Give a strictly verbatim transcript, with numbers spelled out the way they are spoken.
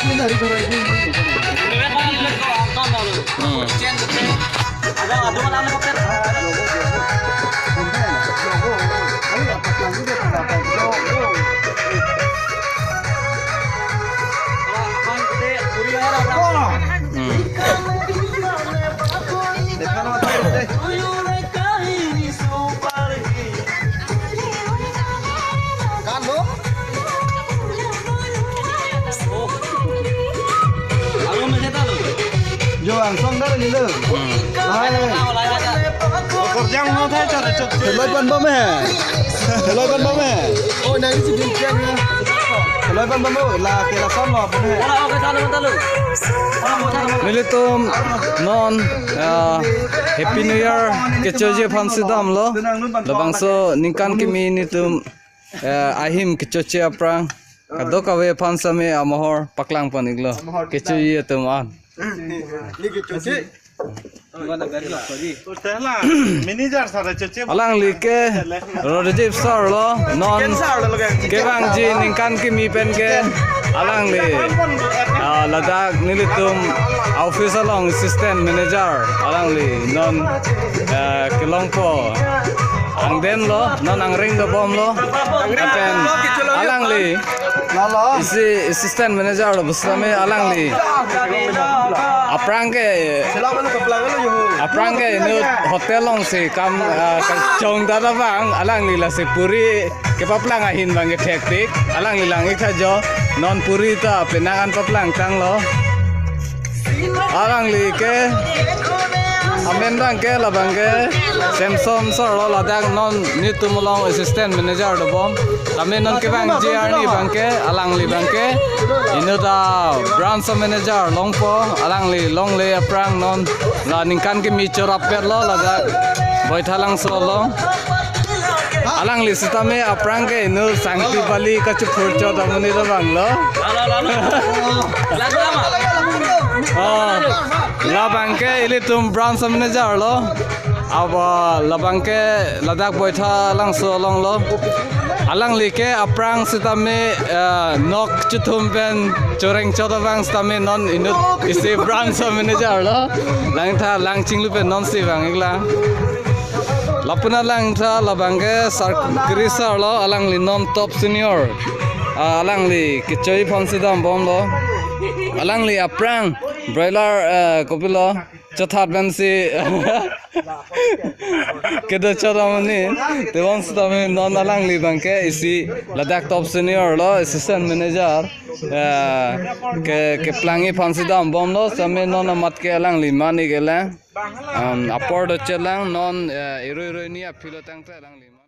Hmm. Hmm. Jo angsong dar ni lo. Hmm. Hai. Kerjang mau thai cara cok. Heloi pan bom he. Heloi pan bom he. Oh, nang si bin kian ya. Heloi pan bom la ke la son lo pun he. Nelitum non, ah, Happy New Year kechoji aphan si damlo. Labangso ningkan kimi nelitum, eh, ahim kechoche aphrang kadokave aphan sitame amohor paklang pon-iklo. Kechoji atum an. Ni kechoche. Manager sir kechoche. Alangli ke Rajib sir lo, non kevangji ningkan kimi pen ke alangli, ah, ladak nelitum office along assistant manager alangli non, eh, kelongpo angdeng lo, non angreng dobom lo. Lapen alangli Lalo. Isi assistant manager lo pusitame alangli. Aphrang ke, Selamat lu keplang lu yo. Aphrang ke inut hotel along si kam, ah, kachongdat abang alangli lasi puri kepaplang ahin abang ke thektik. Alangli lang-ik tha jo, non puri ta penang an paplang tanglo. Alangli ke amen abang ke labang ke Samson sir lo, ladak non nelitum along assistant manager dobom. Tame non kevangji arni abang ke, alangli abang ke inut a branch manager longpo, alangli longle aphrang non la ningkan kimi chorap pet lo ladak Boithalangso along. Alangli sitame aphrang ke inut sangti bali kachephur chot amonit abang lo. Lalo, lalo. Lalo, lalo. Oh, labang ke ilitum branch manager lo. Abo labang ke ladak Boithalangso along lo. Alangli ke aphrang sitame, eh, nok chethum pen choreng chot abang sitame non inut isi branch manager lo. Langtha lang chinglu pen non si vang-iklang. Lapen alangtha labang ke sir Kri sir lo, alangli non top senior. Ah, alangli kechoji aphan si dambomlo. Alangli aphrang broiler, eh, kopilo, chethat pensi kedo chot amonit. Tebon sitame non alangli abang ke isi ladak top senior lo, assistant manager. Eh, ke, keplangji aphan si dambomlo, sitame non amat ke alangli man-ik-elang. Um, apor dochelang non, eh, irui irui ni aphi lo tangte alangli man.